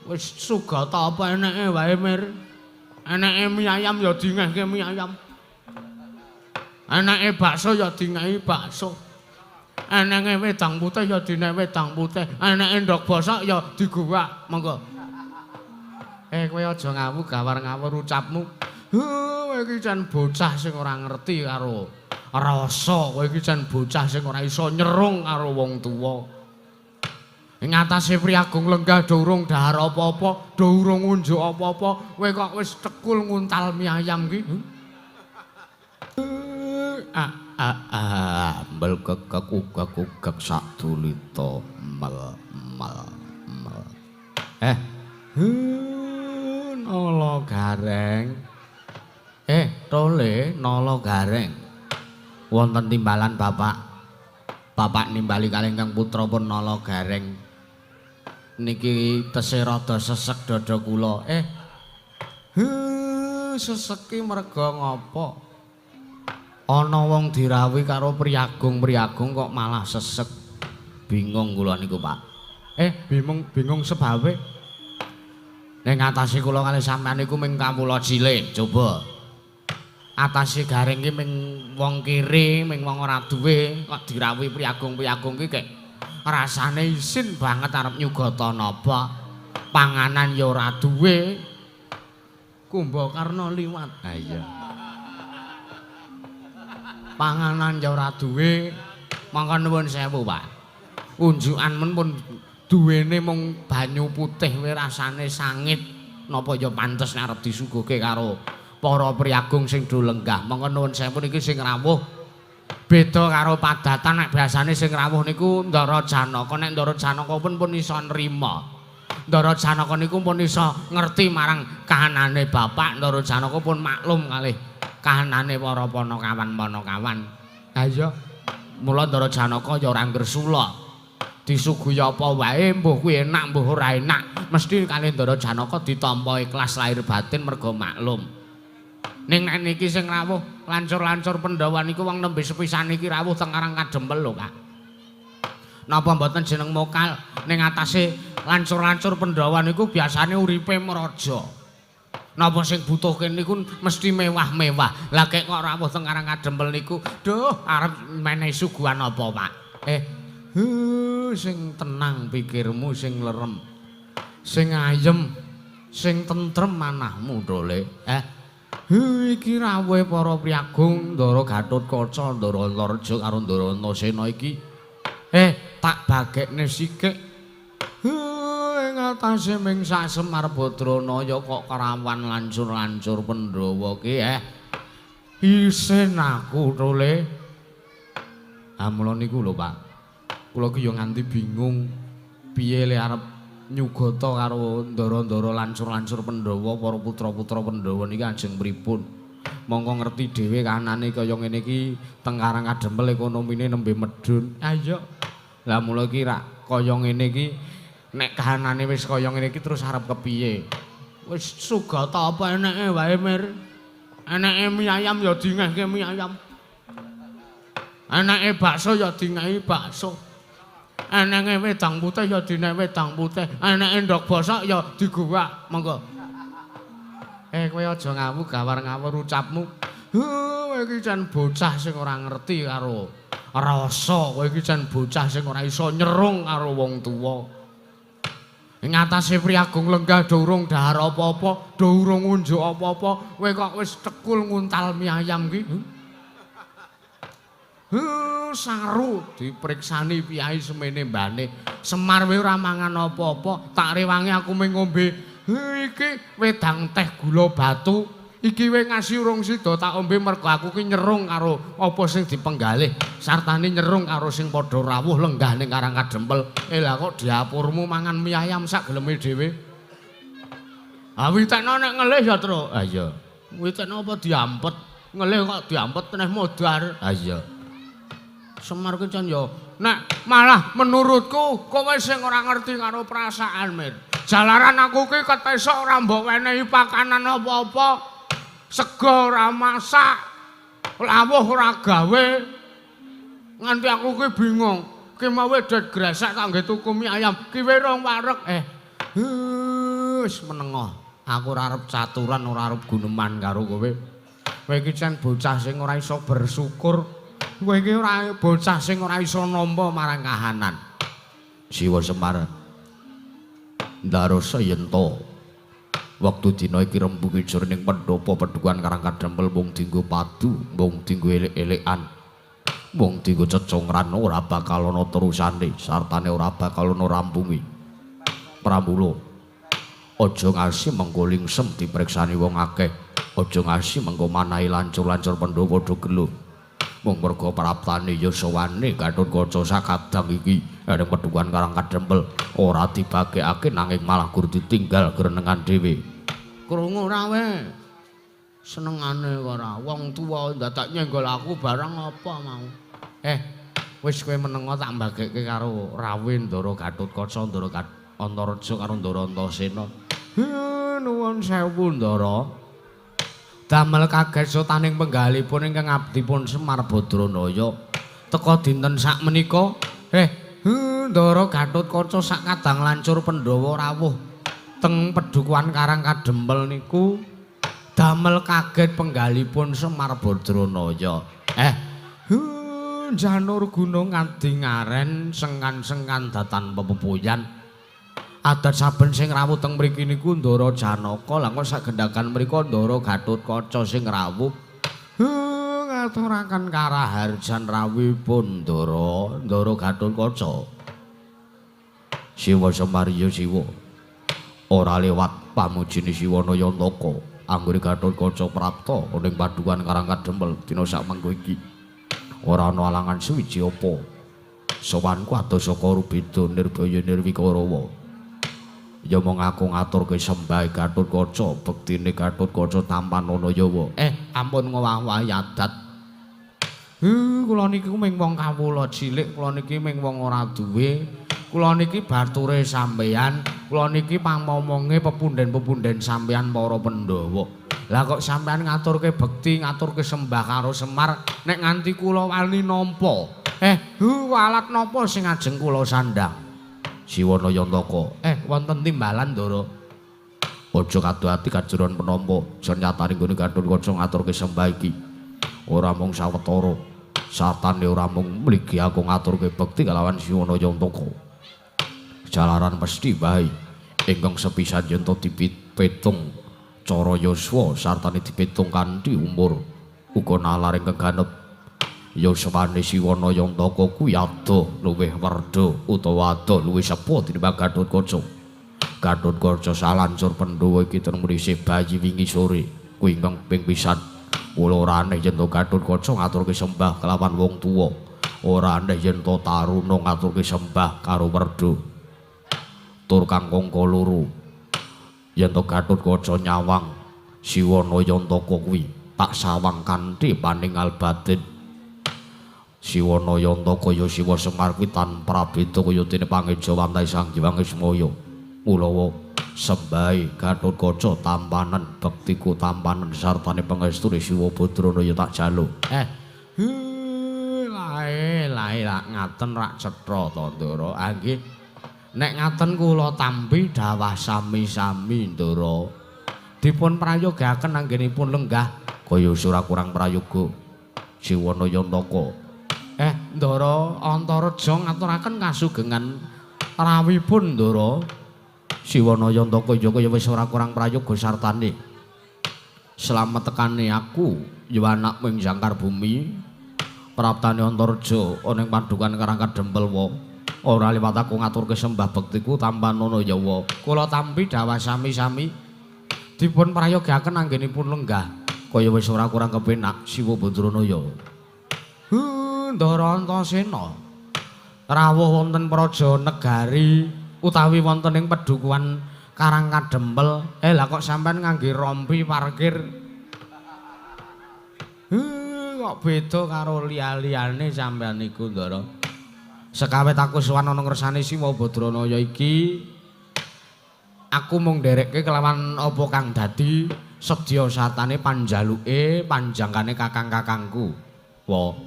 Wis sugata apa eneke wae, Mir. Eneke mie ayam ya dingehke mie ayam. Eneke bakso ya dingehi bakso. Enenge wedang putih ya dinehi wedang putih. Eneke ndhog bosok ya diguwak. Monggo. Kowe aja ngawur gawar ngawur ucapmu. Kowe iki jan bocah sing ora ngerti karo rasa, kowe iki jan bocah sing ora iso nyerung karo wong tuwa. Ing atase Priagung lenggah do urung dahar apa-apa, do urung unjuk apa-apa, kowe kok wis tekul nguntal mie ayam ki. Ah ah ah, mbel kekek ugek ugek sadulita mel mel mel. Nala gareng. Tole nala gareng. Wonten timbalan bapak. Bapak nimbali kalih ingkang putra pun nala gareng. Niki tesih rada sesek dada kula. Sesek ki merga ngapa? Ana wong dirawuhi karo priagung-priagung kok malah sesek. Bingung kula niku, Pak. Bingung bingung sebabe. Ning atase kula kalih sampean niku ming kawula cilik, coba. Atase gareng ki ming wong kere, ming wong ora duwe, kok dirawuhi priagung-priagung ki kek rasane isin banget arep nyugata napa. Panganan ya ora duwe. Kumbakarna liwat. Ha iya. Panganan ya ora duwe. Mangka nuwun sewu, Pak. Unjukan men pun duwene mung banyu putih wae rasane sangit. Napa ya pantes nek arep disuguhke karo para priagung sing do lenggah. Mangka nuwun sewu niki sing rawuh beda karo padatan nek biasane sing rawuh niku Ndara Janaka. Nek Ndara Janaka pun iso nrima. Ndara Janaka niku pun iso ngerti marang kahanane bapak. Ndara Janaka pun maklum kalih kahanane para panakawan-panakawan. Ha iya. Mula Ndara Janaka ya ora ngresula. Disuguhi apa wae mbuh kuwi enak mbuh ora enak, mesti kalih Ndara Janaka ditampa ikhlas lahir batin merga maklum. Ning nek niki sing rawuh lancur-lancur Pandhawa niku wong nembe sepisan iki rawuh teng Karang Kadempel lho, Pak. Napa mboten jeneng mokal ning atase lancur-lancur Pandhawa niku biasane uripe mraja. Napa sing butuhke niku mesti mewah-mewah. Lah kek kok rawuh teng Karang Kadempel niku, duh arep menehi suguhan apa, Pak? Sing tenang pikirmu, sing lerem, sing ayem, sing tentrem manahmu, Dole. Iki rawuhe para priagung Ndara Gatotkaca, Ndara Antareja karo Ndara Antasena iki. Tak bagekne sikik. Ing atase ming sak Semar Badranaya kok kerawan lancur-lancur Pandhawa ki, Isin aku, Tole. Ha mula niku lho, Pak. Kula ki ya nganti bingung piye le arep nyugata karo ndara-ndara lancur-lancur Pandhawa, para putra-putra Pandhawa niki ajeng pripun. Mongko ngerti dhewe kahanane kaya ngene iki teng Karang Kadempel ekonomine nembe medhun. Ha iya. Lah mula iki rak kaya ngene iki nek kahanane wis kaya ngene iki terus arep kepiye? Wis sugata apa eneke wae, Mir. Eneke mie ayam ya dingehke mie ayam. Eneke bakso ya dingehi bakso. Enenge wedang putih ya dinehi wedang putih. Eneke ndhog bosok ya diguwak. Monggo. Kowe aja ngawur gawar ngawur ucapmu. Kowe iki jan bocah sing ora ngerti karo rasa, kowe iki jan bocah sing ora iso nyerung karo wong tuwa. Ing atase Priagung lenggah do urung dahar apa-apa, do urung unjuk apa-apa, kowe kok wis tekul nguntal mie ayam ki. Saru dipriksani piyai semene mbane. Semar wae ora mangan apa-apa, tak rewangi aku mung ngombe. Iki wedang teh gula batu. Iki wae ngasi urung sida tak ombe mergo aku ki nyerung karo apa sing dipenggalih. Sartane nyerung karo sing padha rawuh lenggah ning Karang Kadempel. Lah kok diapurmu mangan mie ayam sak geleme dhewe. Ha witekno nek ngelih ya, Tru. Ha iya. Witekno apa diampet? Ngelih kok diampet neh modar. Ha iya. Semar ki jan ya nek malah menurutku kowe sing ora ngerti karo perasaan, Mir. Jalaran aku ki ketesok ora mbok wenehi pakanan apa-apa. Sego ora masak, lawuh ora gawe. Nganti aku ki bingung. Ki mau det gresek tak nggo tuku mie ayam, ki we rong wareg. Wis menengoh. Aku ora arep caturan, ora arep guneman karo kowe. Kowe iki jan bocah sing ora iso bersyukur. Kowe iki ora bocah sing ora iso nampa marang kahanan. Siwa Semar ndarasa yen to wektu dina iki rembuge jroning pendhapa Padukuhan Karang Kadempel mung dienggo padu, mung dienggo elek-elekan, mung dienggo cecungran, ora bakal ana terusane, sartane ora bakal ana rampunge. Pramula aja ngasi mengko lingsem dipriksani wong akeh, aja ngasi mengko manahe lancur-lancur Pandhawa padha gelo. Mung merga praptane yasawane Gathotkaca sakadang iki ing Padukuhan Karang Kadempel ora dibagekake nanging malah gur ditinggal grenengan dhewe. Krungu ora we? Senengane ora wong tuwa dadak nyenggol aku barang apa mau. Wis kowe menengo tak mbagekke karo Rawe Ndara Gathotkaca, Ndara Antareja karo Ndara Antasena. Nuwun sewu Ndara. Damel kaget sotaning penggalipun ingkang abdipun Semar Badranaya. Teka dinten sakmenika, Ndara Gathotkaca sak kadang lancur Pandhawa rawuh teng Padukuhan Karang Kadempel niku damel kaget penggalipun Semar Badranaya. Janur gunung adi ngaren sengkan-sengkan datan pepepuyan. Adat saben sing rawuh teng mriki niku Ndara Janaka, lah kok sagendhagan mriku Ndara Gathotkaca sing rawuh. Ngaturaken karaharjan rawuhipun Ndara, Ndara Gathotkaca. Siwa Semar ya Siwa. Ora lewat pamujine Siwana Yantaka anggone Gathotkaca prapta ning Padukuhan Karang Kadempel dina sakmengko iki. Ora ana alangan suwiji apa. Sowanku adoh saka Rubeda Nirbaya Nirwikarawa. Ya mung aku ngaturke sembah Gathotkaca, bektine Gathotkaca tampanana yawa. Ampun ngowah-owahi adat. Kula niki mung wong kawula cilik, kula niki mung wong ora duwe. Kula niki bature sampeyan, kula niki pamomonge pepunden-pepunden sampeyan para Pandhawa. Lah kok sampeyan ngaturke bekti, ngaturke sembah karo Semar, nek nganti kula wani nampa. Alat napa sing ajeng kula sandhang? Siwana Yantaka. Wonten timbalan Ndara. Aja kadoh ati kajuron penampa, jan nyatane nggone Gathotkaca ngaturke sembah iki. Ora mung sawetara, sartane ora mung mligi aku ngaturke bekti kalawan Siwana Yantaka. Jalaran mesti bae ingkang sepisan yen to dipitung cara yuswa sartane dipitung kanthi umur uga nalar ingkang ganep. Yuswane Siwana Yantaka kuwi adoh luwih werda utawa adoh luwih sepuh tinimbang Gathotkaca. Gathotkaca salancur Pandhawa iki ten mrisih bayi wingi sore kuwi ingkang ping pisan. Kula ora aneh yen to Gathotkaca ngaturke sembah kelawan wong tuwa. Ora aneh yen to taruna ngaturke sembah karo werda. Tur kang kangka loro yen to Gathotkaca nyawang Siwana Yantaka kuwi tak sawang kanthi paningal batin. Siwana Yantaka ya Siwa Semar kuwi tanpa prabeda kaya dene pangejawantahe Sang Hyang Ismaya. Mulawa sembahe Gathotkaca tampanen bektiku tampanen sartane pangestune Siwa Badranaya tak jaluk. Lae lae lak ngaten rak cetha to Ndara. Ah nggih. Nek ngaten kula tampi dawah sami-sami Ndara. Dipun prayogakaken anggenipun lenggah kaya ora kurang prayoga Siwana Yantaka. Ndara Antareja ngaturaken kasugengan rawuhipun Ndara. Siwana Yantaka ya kaya wis ora kurang prayoga sartane. Slamet tekane aku ya anakmu ing jangkar bumi. Praptane Antareja ana ing Padukuhan Karang Kadempel wa. Ora liwat aku ngaturke sembah bektiku tampanana yawa. Kula tampi dawah sami-sami dipun prayogakaken anggenipun lenggah kaya wis ora kurang kepenak Siwa Badranaya. Ndara Antasena rawuh wonten praja negari utawi wonten ing Padukuhan Karang Kadempel. Lah kok sampean ngangge rompi parkir? Kok beda karo liya-liyane sampean niku Ndara. Sekawet aku sowan ana ngersane Siwa Badranaya iki aku mung nderekke kelawan apa kang dadi sedya sartane panjaluke panjangkane kakang-kakangku. Wa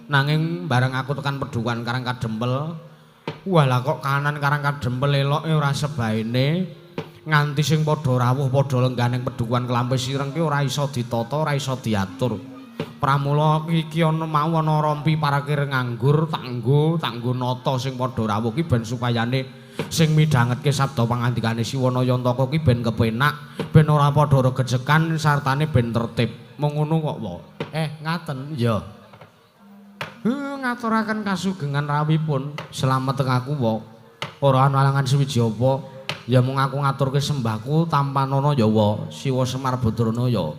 nanging bareng aku tekan Padukuhan Karang Kadempel, walah kok kanan Karang Kadempel eloke ora sebaene. Nganti sing padha rawuh padha lenggah ning pedukuhan Klampis Ireng ki ora iso ditata, ora iso diatur. Pramula iki ana mau ana rompi parkir nganggur tak nggo nata sing padha rawuh ki ben supayane sing midhangetke sabda pangandikane Siwana Yantaka ki ben kepenak, ben ora padha regejekan sartane ben tertib. Mung ngono kok, Wa. Ngaten. Ya. Ngaturaken kasugengan rawuhipun. Slamet teng aku, Wa. Ora ana alangan suwiji apa. Ya mung aku ngaturke sembahku tampanana ya, Wa. Siwa Semar Badrana ya.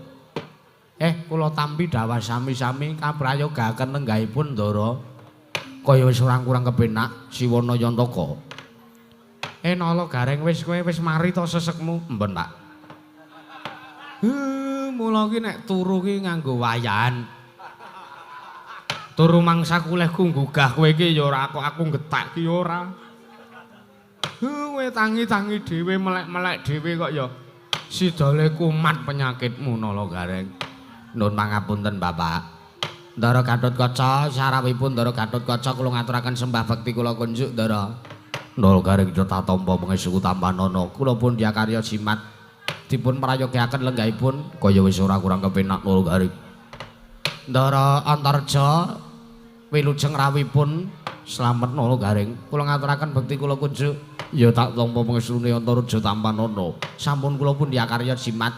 Kula tampi dhawah sami-sami kaprayogaken lenggahipun Ndara. Kaya wis ora kurang kepenak Siwana Yantaka. Nala Gareng wis kowe wis mari to sesekmu? Mben, Pak. Mula ki nek turu ki nganggo wayahan. Turu mangsaku lehku nggugah kowe iki ya ora kok aku getak ki ora. Kowe tangi-tangi dhewe melek-melek dhewe kok ya. Sidale kumat penyakitmu Nala Gareng. Nun pangapunten Bapak. Ndara Gatotkaca sarawuhipun Ndara Gatotkaca kula ngaturaken sembah bekti kula kunjuk Ndara. Nala Gareng tak tampa pangestu tampanana. Kula pun diakarya jimat dipun prayogiaken lenggahipun kaya wis ora kurang kepenak Nala Gareng. Ndara Antarja wilujeng rawuhipun slamet Nala Gareng. Kula ngaturaken bekti kula kunjuk. Ya tak tampa pangestune Antarja tampanana. Sampun kula pun diakarya jimat.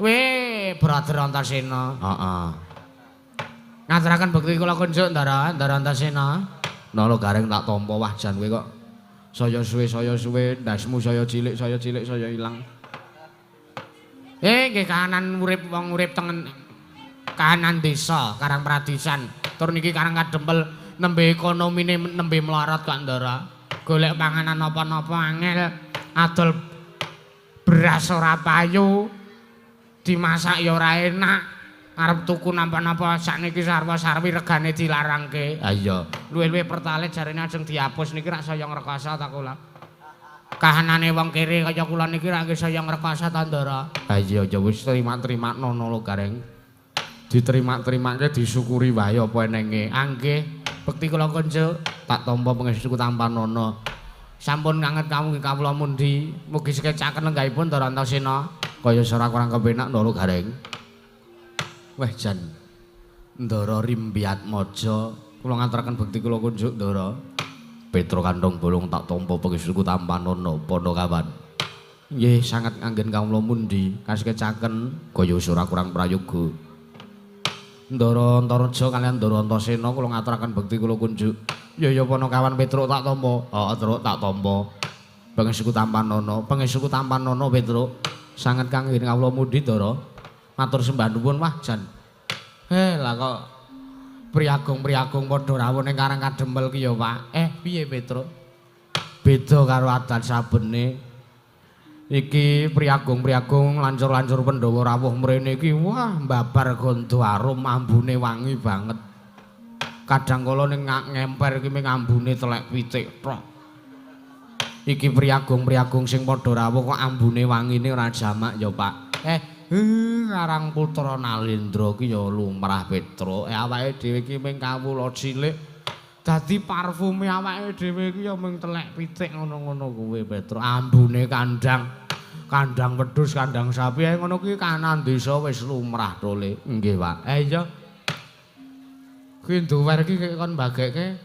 Weh, brother Antasena. Heeh. Ngaturaken bekti kula kunjuk Ndara, Ndara Antasena. Nala Gareng tak tampa wah jan kowe kok saya suwe ndasmu saya cilik saya ilang. Nggih kahanan urip wong urip tengen kahanan desa Karang Pradisan. Tur niki Karang Kadempel nembe ekonomine nembe melarat kok Ndara. Golek panganan napa-napa angel, adol beras ora payu, dimasak ya ora enak. Arep tuku napa-napa sakniki sarwa-sarwi regane dilarangke. Ha iya, luwih-luwih pertalite jarene ajeng dihapus niki rak saya ngrekasa ta kula. Kahanane wong kere kaya kula niki rak nggih saya ngrekasa ta Ndara. Ha iya ya wis terima-terimakno Nala Gareng. Diterima-terimake disyukuri wae apa enenge. Anggih, bekti kula kunjuk tak tampa pangestu tampanana. Sampun nganget kamu kawula mundi, mugi sekecaken lenggahipun Ndara Antasena. Kaya ora kurang kepenak Nala Gareng. Wah jan Ndara Rimbiatmaja kula ngaturaken bekti kula kunjuk Ndara. Petro kantong bolong tak tampa pangestuku tampanana Panakawan. Nggih sanget anggen kawula mundi kasekecaken kaya ora kurang prayoga. Ndara Antarja kaliyan Ndara Antasena kula ngaturaken bekti kula kunjuk. Ya ya Panakawan Petruk tak tampa. Heeh Truk tak tampa. Pangestuku tampanana, pangestuku tampanana Petruk. Sanget kangge kawula mundi Ndara. Matur sembah nuwun wah jan. Lah kok priagung-priagung padha rawuh ning Karang Kadempel ki ya, Pak. Piye Petruk? Beda karo adat sabene. Iki priagung-priagung lancur-lancur Pandhawa rawuh mrene iki wah mbabar gandha arum ambune wangi banget. Kadang kala ning ngemper iki mung ambune telek pitik tok. Iki priagung-priagung sing padha rawuh kok ambune wangine ora jamak ya, Pak. Karang Putra Nalendra ki ya lumrah Petruk. Awake dhewe iki mung kawula cilik. Dadi parfume awake dhewe iki ya mung telek pitik ngono-ngono kuwi Petruk. Ambune kandang, kandang wedhus, kandang sapi ngono kuwi kanan desa wis lumrah tole. Nggih, Pak. Iya. Kuwi nduwer iki kon mbagekke.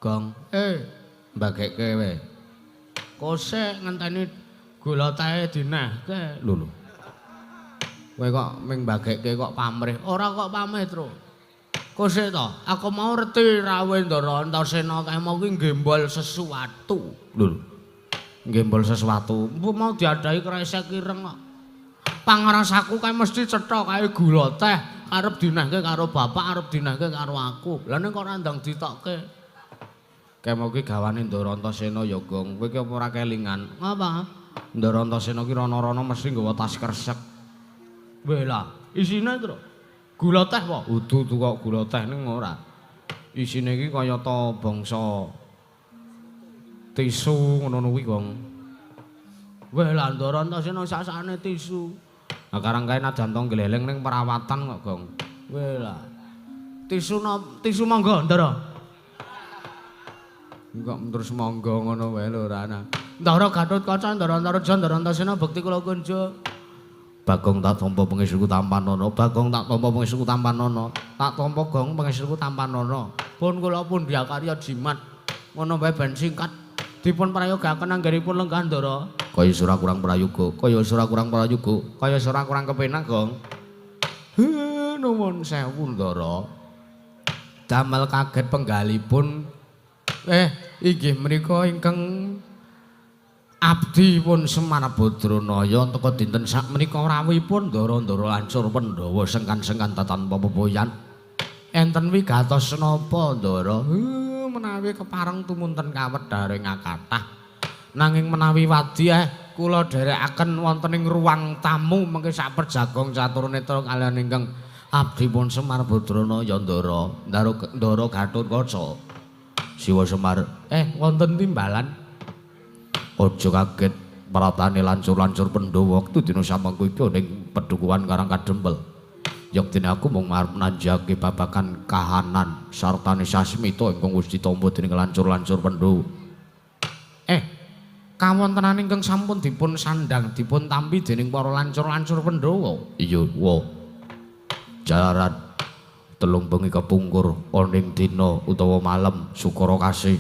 Gong. Mbagekke wae. Kosek ngenteni gula tae dinehke. Lho lho. Kowe kok ming mbagekke kok pamrih. Ora kok pamrih, Truk. Kosek to, aku mau reti rawuh Ndara Antasena kae mau ki nggembol sesuatu. Lho lho. Nggembol sesuatu. Mbok mau diadahi kresek ireng kok. Pangrasaku kae mesti cetha kae gula teh arep dinehke karo bapak, arep dinehke karo aku. Lah ning kok ora ndang ditokke. Kae mau ki gawane Ndara Antasena ya, Gong. Kowe ki apa ora kelingan? Ngapa? Ndara Antasena ki rono-rono mesti nggawa tas kresek. Weh lah, isine Truk. Gula teh apa? Udu kok gula teh ning ora. Isine iki kaya ta bangsa tisu ngono kuwi, Gong. Weh lah Ndara Antasena sak-sakne tisu. Lah karang kae najan to gleleng ning perawatan kok, Gong. Weh lah. Tisu tisu monggo, Ndara. Kok terus monggo ngono wae lho ora ana. Ndara Gatotkaca, Ndara Antareja, Ndara Antasena bekti kula kunjo. Bagong tak tampa pangestuku tampanana, Bagong tak tampa pangestuku tampanana, tak tampa Gong pangestuku tampanana. Pun kula pundhi karya jimat. Ngono bae ben singkat. Dipun prayogakaken anggenipun lenggah Ndara. Kaya ora kurang prayoga, kaya ora kurang prayoga, kaya ora kurang kepenak, Gong. Nuwun sewu Ndara. Damel kaget penggalipun. Inggih menika ingkang abdi pun Semar Badranaya teka dinten sakmenika rawuhipun ndara-ndara lancur Pandhawa sengkan-sengkan tanpa pepoyan. Enten wigatos napa Ndara? Menawi kepareng tumunten kawedharing kathah. Nanging menawi wadi kula dherekaken wonten ing ruang tamu mengke sak perjagong catur netra kaliyan ingkang abdi pun Semar Badranaya Ndara, Ndara Gatotkaca. Siwa Semar, wonten timbalan. Aja kaget pratane lancur-lancur Pandhawa wektu dina samangku iki ning pedukuhan Karang Kadempel. Yektine aku mung arep nanjake babagan kahanan sartane sasmita ingkang wis ditampa dening lancur-lancur Pandhawa. Kawontenan ingkang sampun dipun sandhang dipun tampi dening para lancur-lancur Pandhawa. Iya, wa. Jalaran telung bengi kepungkur ana ing dina utawa malem Sukara Kasih.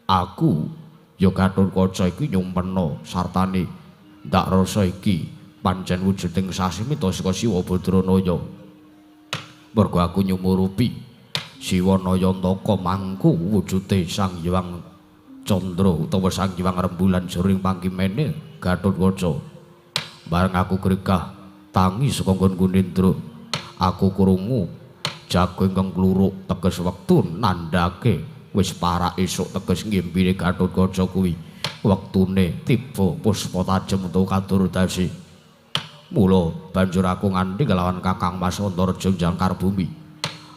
Aku ya Gatotkaca iki nyumpena sartane ndak rasa iki pancen wujuding sasmita saka Siwa Badranaya. Mergo aku nyumurupi Siwa Nayantaka mangku wujude Sang Hyang Candra utawa Sang Hyang Rembulan jroning pangkimene Gatotkaca. Bareng aku gregah tangi saka nggon Gunindra, aku krungu jago ingkang kluruk teges wektu nandhake wis parak esuk teges ngimpine Gatotkaca kuwi wektune tiba puspa tajem utawa kadurdasi. Mula banjur aku nganti kelawan Kakang Mas Antareja jangkar bumi.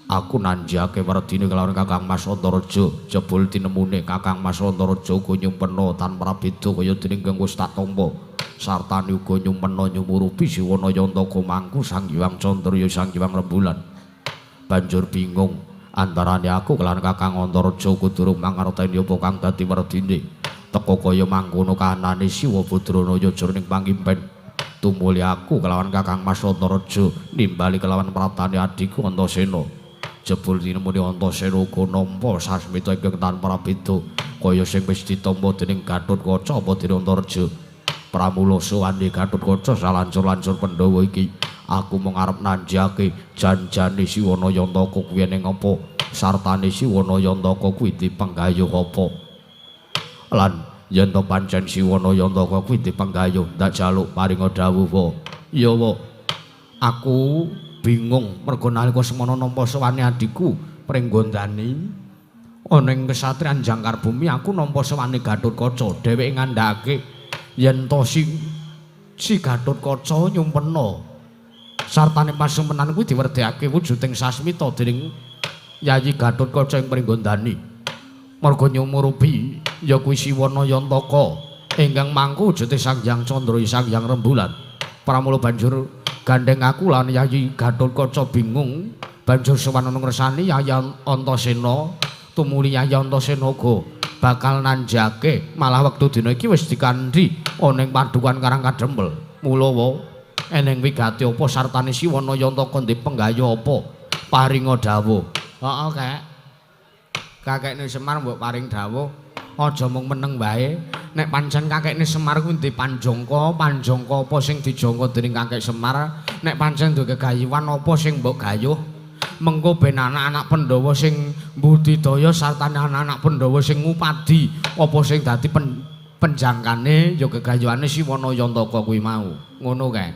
Aku nanjake werdine kelawan Kakang Mas Antareja, jebul tinemune Kakang Mas Antareja uga nyumpena tanpa beda kaya dene ingkang wis tak tampa. Sartane uga nyumpena nyumurupi Siwa Nayantaka mangku Sang Hyang Candra ya Sang Hyang Rembulan. Banjur bingung antarane aku kelawan Kakang Antareja uga durung mangerteni apa kang dadi werdine. Teka kaya mangkono kahanane Siwa Badranaya jroning pangimpen. Tumuli aku kelawan Kakang Mas Antareja nimbali kelawan pratane adhiku Antasena. Jebul tinemune Antasena uga nampa sasmita ingkang tanpa beda kaya sing wis ditampa dening Gatotkaca apa dening Antareja. Pramula sowane Gatotkaca salancur-lancur Pandhawa iki aku mung arep nanjake janjane Siwa Nayantaka kuwi ning apa, sartane Siwa Nayantaka kuwi dipenggayuh apa. Lan yen to pancen Siwa Nayantaka kuwi dipenggayuh ndak jaluk paringa dawuh wa. Ya wa, aku bingung mergo nalika semono nampa sowane adhiku Pringgondani ana ing kesatriyan Jangkar Bumi aku nampa sowane Gatotkaca. Dheweke ngandhake yen to si Gatotkaca nyumpena sartane pasumpenan kuwi diwerdehake wujuding sasmita dening Yayi Gatotkaca ing Pringgondani. Mergo nyumurupi ya kuwi Siwa Nayantaka ingkang mangku wujude Sang Hyang Candra Sang Hyang Rembulan. Pramula banjur gandeng aku lan Yayi Gatotkaca bingung, banjur sowan ana ngresani Yayi Antasena. Tumuli Yayi Antasena uga bakal nanjake malah wektu dina iki wis dikandhi ana ing padukuhan Karang Kadempel. Mula wa eneng wigati apa sartane Siwa Nayantaka ndek penggayuh apa paringa dawuh. Heeh, Kek. Kakekne Semar mbok paring dawuh aja mung meneng wae. Nek pancen kakekne Semar kuwi ndek panjangka, panjangka apa sing dijangka dening kakek Semar? Nek pancen duwe gegayuhan apa sing mbok gayuh? Mengko ben anak-anak Pandhawa sing mbudidaya sartane anak-anak Pandhawa sing ngupadi apa sing dadi penjangkane ya gegayuhane Siwa Nayantaka kuwi mau. Ngono kae.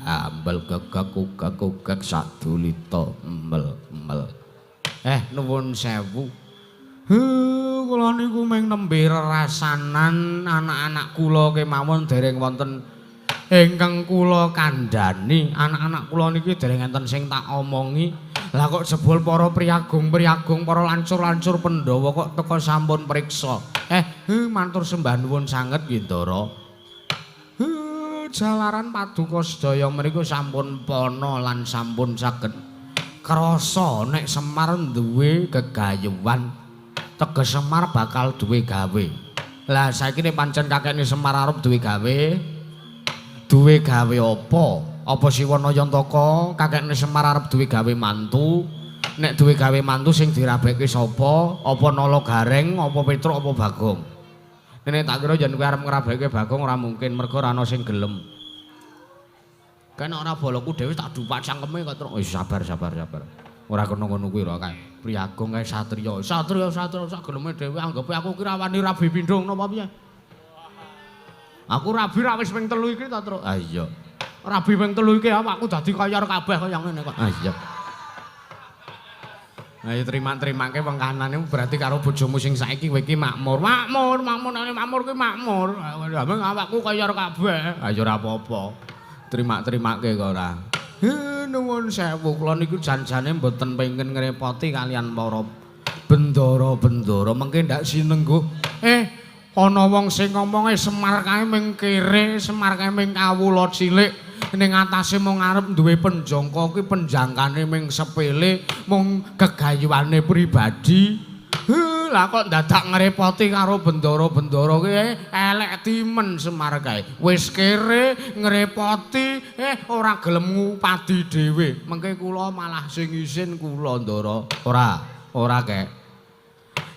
Ambel gegek ugek ugek sadulita mel mel. Nuwun sewu. Kula niku mung nembe rerasanan anak-anak kula kemawon dereng wonten ingkang kula kandhani. Anak-anak kula niki dereng enten sing tak omongi. Lah kok jebul para priyagung-priyagung, para lancur-lancur Pandhawa kok teka sampun priksa. Matur sembah nuwun sanget nggih Ndara. Jalaran paduka sedaya mriku sampun pana lan sampun saged Krasa nek Semar duwe gegayuhan, teges Semar bakal duwe gawe. Lah saiki nek pancen kakekne Semar arep duwe gawe, duwe gawe apa? Apa Siwana Yantaka kakekne Semar arep duwe gawe mantu? Nek duwe gawe mantu sing dirabekke sapa? Apa Nala Gareng, apa Petruk, apa Bagong? Nek tak kira yen kowe arep ngrabeke Bagong ora mungkin, mergo ora ana sing gelem. Kan ora boloku dhewe tak dupak cangkeme kok truk. Wis sabar sabar sabar. Ora kena ngono kuwi ora kae. Priyagung kae satriya. Satriya satriya sak geleme dhewe anggepe aku ki ra wani rabi pindho napa piye. Aku rabi ra wis ping 3 iki ta truk. Ah iya. Rabi ping 3 iki awakku dadi kaya kabeh kaya ngene kok. Ah iya. Ayo terima-terimake wong kanane berarti karo bojomu sing saiki kowe iki makmur. Makmur, makmur, makmur kuwi makmur. Lha awakku kaya kabeh. Ah ya ora apa-apa. Terima-terimake kok ora. Nuwun sewu kula niku jan-jane mboten pengen ngrepoti kalian para bendara-bendara mengke ndak sinengguh. Ana wong sing ngomonge Semar kae ming kere, Semar kae ming kawula cilik. Ning atase mung arep duwe penjangka kuwi penjangkane ming sepele, mung gegayuhane pribadi. Lah kok dadak ngrepoti karo bendara-bendara kuwi elek timen Semar kae. Wis kere ngrepoti, ora gelem ngupadi dhewe. Mengke kula malah sing isin kula Ndara. Ora, ora kek.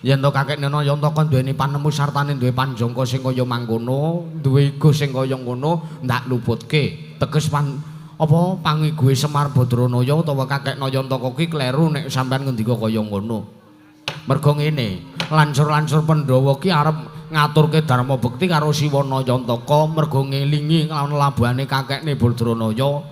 Yen to kakek Nena Yantaka duweni panemu sartane duwe panjangka sing kaya mangkono, duwe igo sing kaya ngono, ndak luputke. Teges pan apa pangiguhe Semar Badranaya utawa kakek Nayantaka ki kleru nek sampean ngendika kaya ngono. Mergo ngene, lancur-lancur Pandhawa ki arep ngaturke dharma bekti karo Siwana Yantaka mergo ngelingi lawan labuhane kakekne Badranaya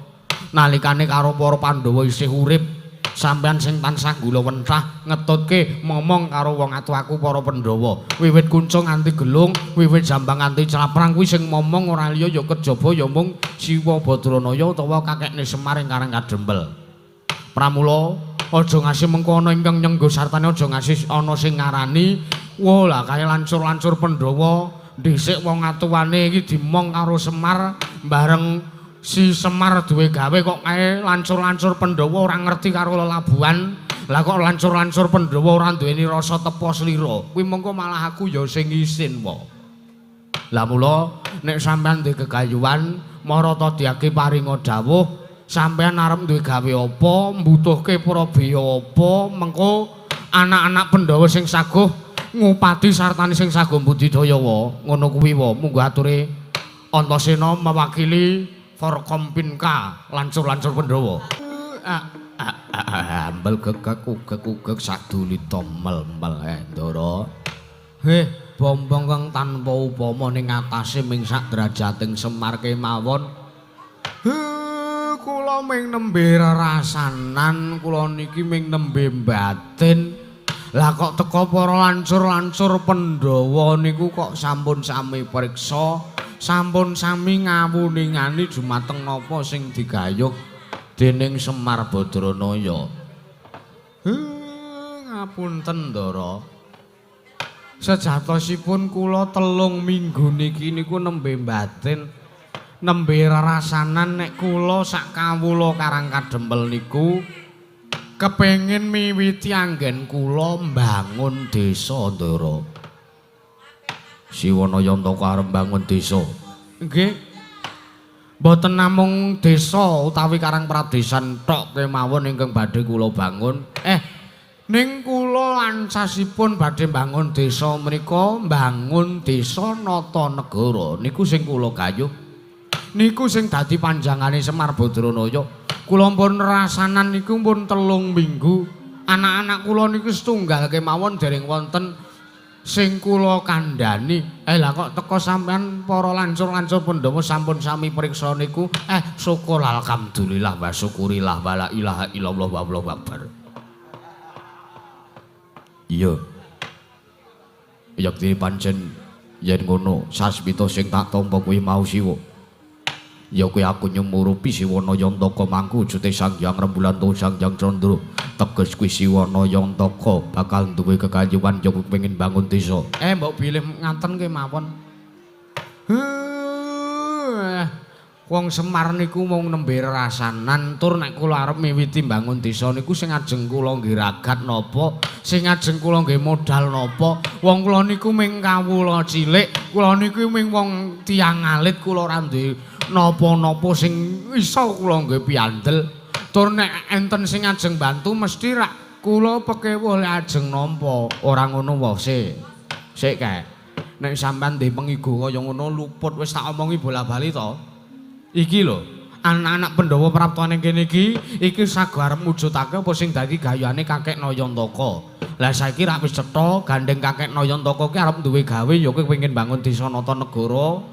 nalikane karo para Pandhawa isih urip. Sampeyan sing tansah gula wentah ngetutke momong karo wong atuh aku para Pandhawa. Wiwit kuncung nganti gelung, wiwit jambang nganti claprang kuwi sing momong ora liya ya kejaba ya mung Siwa Badranaya utawa kakekne Semar ing Karang Kadempel. Pramula aja ngasi mengko ana ingkang nyenggo sartane aja ngasi ana sing ngarani, wah lah kae lancur-lancur Pandhawa dhisik wong atuwane iki dimong karo Semar bareng si Semar duwe gawe kok kae lancur-lancur Pandhawa ora ngerti karo lelabuhan. Lah kok lancur-lancur Pandhawa ora duweni rasa tepa slira. Kuwi mengko malah aku ya sing isin wae. Lah mula nek sampean duwe gegayuhan marata diake paringa dawuh, sampean arep duwe gawe apa, mbutuhke prabeya apa, mengko anak-anak Pandhawa sing saguh ngupadi sartane sing saguh budidaya wa. Ngono kuwi wa munggo ature Antasena mewakili Forkompinka lancur-lancur Pandhawa. Ambel gegek ugek-ugek sadulita mel-mel Ndara. Heh, bombong kang tanpa upama ning atase ming sak derajating Semar kemawon. Kula ming nembe rerasanan, kula niki ming nembe batin. Lah kok teka para lancur-lancur Pandhawa niku kok sampun sami priksa, sampun sami ngawuningani jumateng napa sing digayuh dening Semar Badranaya. Ngapunten Ndara. Sejatosipun kula 3 minggu niki niku nembe batin, nembe rerasanan nek kula sak kawula Karang Kadempel niku kepengin miwiti anggen kula mbangun desa Ndara. Siwana Yantaka arep mbangun desa. Nggih. Mboten namung desa utawi Karang Pradesan tok kemawon ingkang badhe kula bangun. Ning kula lancasipun badhe mbangun desa menika mbangun desa nata negara niku sing kula gayuh. Niku sing dadi panjangane Semar Badranaya. Kula pun rasanan niku pun 3 minggu. Anak-anak kula niku setunggal kemawon dereng wonten sing kula kandhani. Lah kok teka sampean para lancur-lancur Pandhawa sampun sami priksa niku. Syukur alhamdulillah wa syukurillah wa la ilaha illallah wa allahu akbar. Iya. Yektine pancen yen ngono sasmita sing tak tampa kuwi mau Siwa. Ya kuwi aku nyumurupi Siwana Yantaka mangku wujute Sang Hyang Rembulan utawa Sang Hyang Candra. Teges kuwi Siwana Yantaka bakal duwe kekayuan ya kepengin bangun desa. Mbok bilih ngaten kemawon. Wong Semar niku mung nembe rasanan, tur nek kula arep miwiti mbangun desa niku sing ajeng kula nggih ragat napa, sing ajeng kula nggih modal napa. Wong kula niku ming kawula cilik, kula niku ming wong tiyang alit, kula ora duwe napa-napa sing iso kula nggih piandel. Tur nek enten sing ajeng bantu mesti rak kula pekewuh lek ajeng nampa. Ora ngono wae sik. Sik kae. Nek sampean ndek pengigo kaya ngono luput, wis tak omongi bola-bali to. Iki lho, anak-anak Pandhawa praptane kene iki, iki sago arep mujudake apa sing dadi gayane Kakek Nayantaka. Lah saiki rak wis cetha, gandeng Kakek Nayantaka ki arep duwe gawe ya kowe pengin bangun desa nata negara.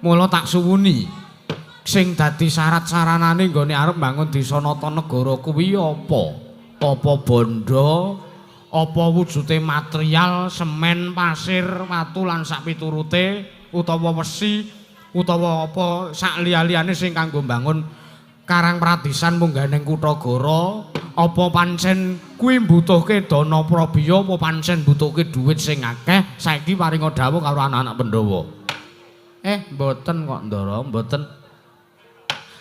Mula tak suwuni. Sing dadi syarat saranane nggone arep bangun desa nata negara kuwi apa? Apa bondo? Apa wujude material, semen, pasir, watu lan sak piturute utawa wesi utawa apa sak liya-liyane sing kanggo mbangun Karang Pradisan mungganing Kutagara? Apa pancen kuwi mbutuhke dana prabiya, apa pancen mbutuhke dhuwit sing akeh? Saiki paringa dawuh karo anak-anak Pandhawa. Mboten kok, Ndara, mboten.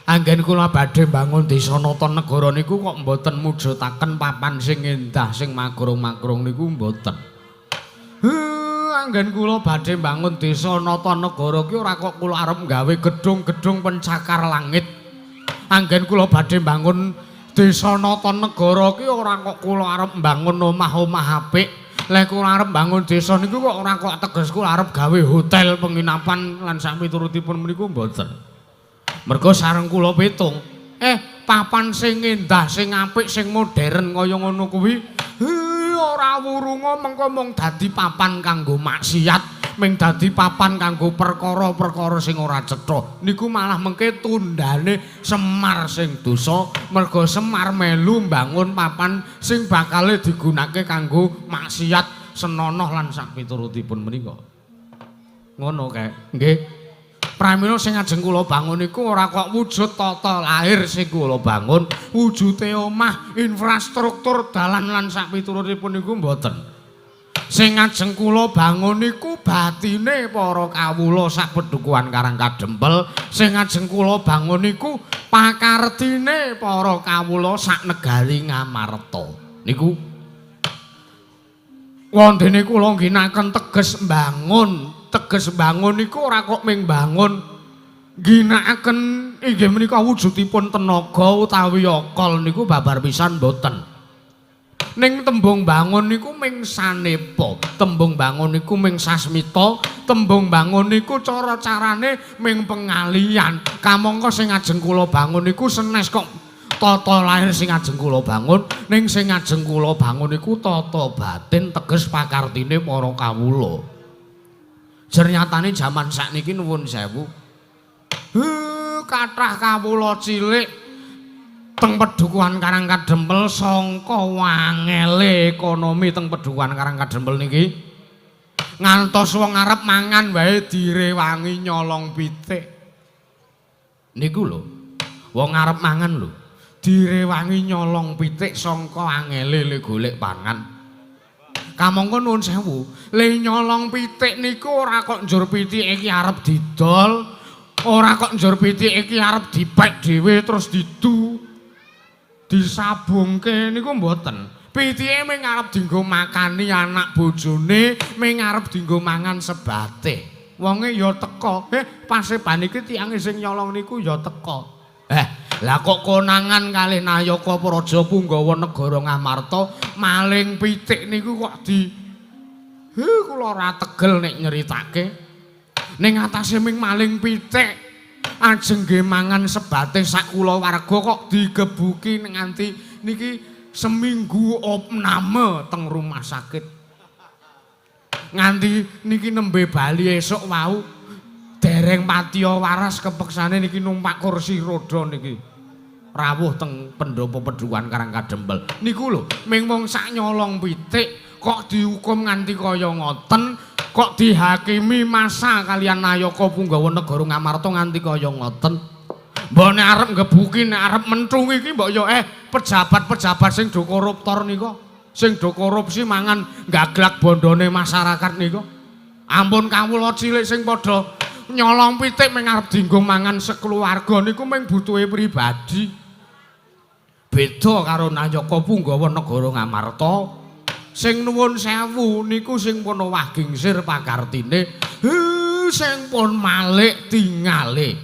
Anggen kula badhe mbangun desa nata negara niku kok mboten mujudaken papan sing endah sing magrong-magrong niku mboten. Anggen kula badhe mbangun desa nata negara ki ora kok kula arep gawe gedung-gedung pencakar langit. Anggen kula badhe mbangun desa nata negara ki ora kok kula arep mbangun omah-omah apik. Lek kula arep mbangun desa niku kok ora kok teges kula arep gawe hotel penginapan lan sak piturutipun meniku mboten. Mergo sareng kula pitung, papan sing endah, sing apik, sing modern kaya ngono kuwi ora wurunga mengko mung dadi papan kanggo maksiat, ming dadi papan kanggo perkara-perkara sing ora cetha. Niku malah mengke tundane Semar sing dosa, mergo Semar melu mbangun papan sing bakale digunakake kanggo maksiat senonoh lan sak piturutipun menika. Ngono kae. Nggih. Pramila sing ajeng kula bangun niku ora kok wujud tata lahir sing kula bangun, wujude omah, infrastruktur dalan lan sak piturutipun niku mboten. Sing ajeng kula bangun niku batine para kawula sak pedukuhan Karang Kadempel, sing ajeng kula bangun niku pakartine para kawula sak negari Ngamarta. Niku wondene kula ngginakaken teges mbangun. Teges bangun niku ora kok ming bangun, ngginakaken inggih menika wujudipun tenaga utawi akal niku babar pisan mboten. Ning tembung bangun niku ming sanepa, tembung bangun niku ming sasmita, tembung bangun niku cara-carane ming pengalian. Kamangka sing ajeng kula bangun niku senes kok tata lahir sing ajeng kula bangun, ning sing ajeng kula bangun niku tata batin teges pakartine para kawula. Jernyatane jaman sakniki nuwun sewu. Kathah kawula cilik teng pedukuhan Karang Kadempel sangka wangele ekonomi teng pedukuhan Karang Kadempel niki. Ngantos wong arep mangan wae direwangi nyolong pitik. Niku lho. Wong arep mangan lho, direwangi nyolong pitik sangka angele le golek pangan. Kamangka nuwun sewu, le nyolong pitik niku ora kok njur pitike iki arep didol, ora kok njur pitike iki arep dipek dhewe terus didu disabungke niku mboten. Pitike ming arep dienggo makani anak bojone, ming arep dienggo mangan sebate. Wonge ya teka, paseban iki tiyange sing nyolong niku ya teka. Lah kok konangan kalih Nayaka Praja Punggawa negara Ngamarta maling pitik niku kok di kula ora tegel nek nyeritake. Ning atase ming maling pitik ajeng nggih mangan sebate sak kulawarga kok digebuki nganti niki seminggu opname teng rumah sakit. Nganti niki nembe bali esuk wau dereng patiya waras kepeksane niki numpak kursi roda niki rawuh teng pendopo pedukuhan Karang Kadempel. Niku lho, ming wong sak nyolong pitik kok dihukum nganti kaya ngoten, kok dihakimi masa kalian Nayaka Punggawa negara Ngamarta nganti kaya ngoten. Mbok nek arep nggebuki, nek arep menthung iki mbok ya pejabat-pejabat sing do koruptor nika, sing do korupsi mangan gaglak bondone masyarakat nika. Ampun kawula cilik sing padha Nyolong pitik mung arep dienggo mangan sekeluarga niku mung butuhe pribadi. Beda karo Nayaka Punggawa negara Ngamarta. Sing nuwun sewu niku sing pun owah gingsir pakartine, sing pun malik tingale.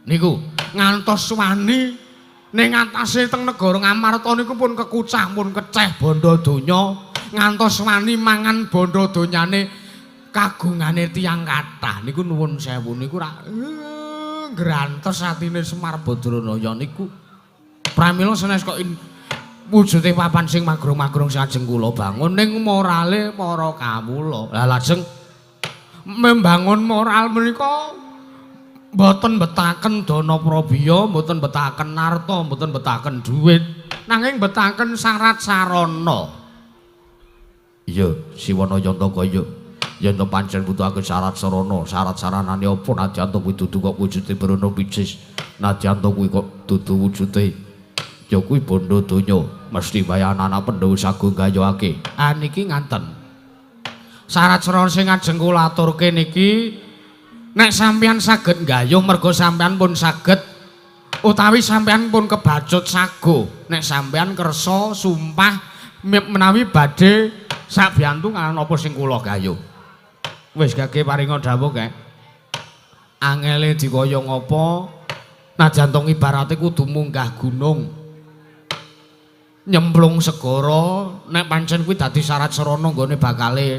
Niku ngantos wani ning atase teng negara Ngamarta niku pun kekucah pun keceh bondo donya, ngantos wani mangan bondo donyane kagungane tiyang kathah niku nuwun sewu niku rak grantes atine Semar Badranaya niku. Pramila sanes kok wujude papan sing magrong-magrong sing ajeng kula bangun ning morale para kawula. Lah lajeng membangun moral menika mboten betaken dana prabiya, mboten betaken arta, mboten betaken dhuwit, nanging betaken syarat sarana. Iya, Siwana Yantaka iya. Yen to pancen butuhake syarat sarana, syarat saranane apa nadyan to kuwi dudu kok wujude brana picis. Nadyan to kuwi kok dudu wujude ya kuwi bondo donya, mesti wae anak-anak Pandhawa sagung gayuhake. Ah niki nganten. Syarat sarana sing ajeng kula aturke niki nek sampeyan saged nggayuh merga sampeyan pun saged utawi sampeyan pun kebacut sago. Nek sampeyan kersa sumpah menawi badhe sabiyantu apa sing kula gayuh. Wis gage paringa dawuh kek. Angele dikaya ngapa? Najan to ibarate kudu munggah gunung. Nyemplung segara, nek pancen kuwi dadi syarat sarana nggone bakale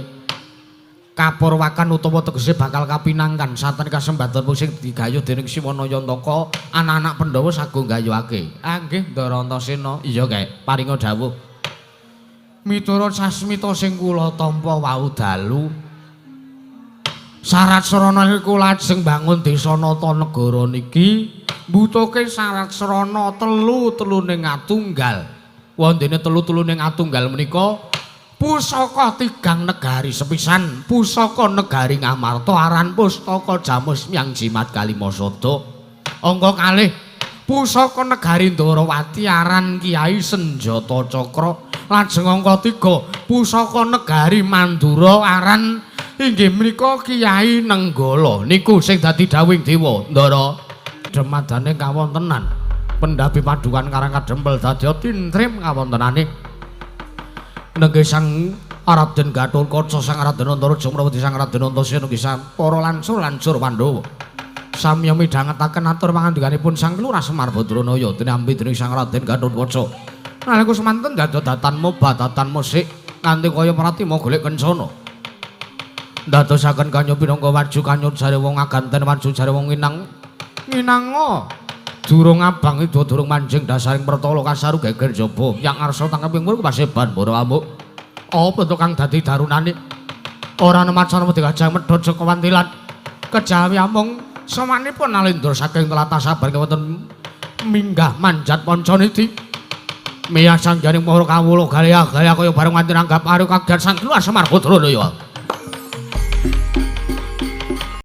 kapurwakan utawa tegese bakal kapinangkan santen kasembatan sing digayuh dening Siwana Yantaka, anak-anak Pandhawa sagung gayuhake. Ah nggih Ndara Antasena. Iya kek, paringa dawuh. Miturut sasmita sing kula tampa wau dalu, syarat sarana iku lajeng bangun desa nata negara niki mbutuhke syarat sarana telu-teluning atunggal. Wondene telu-teluning atunggal menika pusaka tigang negari sepisan, pusaka negari Ngamarta aran pustaka Jamus Myang Jimat Kalimasada. Angka kalih pusaka negari Ndorowati aran Kiai Senjata Cakra. Lajeng angka 3 pusaka negari Mandura aran inggih menika Kiai Nenggala. Niku sing dadi dawuhing dewa Ndara. Demadane kawontenan pendhapi padukan Karang Kadempel dadi tintrim kawontenane. Nenggih Sang Raden Gathotkaca, Sang Raden Antareja Mrawati, Sang Raden Antasena nggih para lancur-lancur Pandhawa. Samya midhangetaken atur pangandikanipun Sang Lurah Semar Badranaya tinampi dening Sang Raden Gathotkaca. Nalika semanten datan moba datan musik nganti kaya pratima golek kencana. Ndadosaken kanya pinangka waju kanyut jare wong aganten waju jare wong nginang nginanga durung abang ida durung manjing dasaring pertala kasaru geger jaba yang arsa tangkeping mur paseban para amuk. Apa to kang dadi darunane? Ora ana macana wedi gajah medhot saka wantilan. Kejawi amung samanipun Nalendra saking tlatah sabar wonten minggah manjat pancaniti. Miyah sangganing para kawula galya-galya kaya bareng nganti nanggap arep kaget Sang Lurah Semar Badranaya.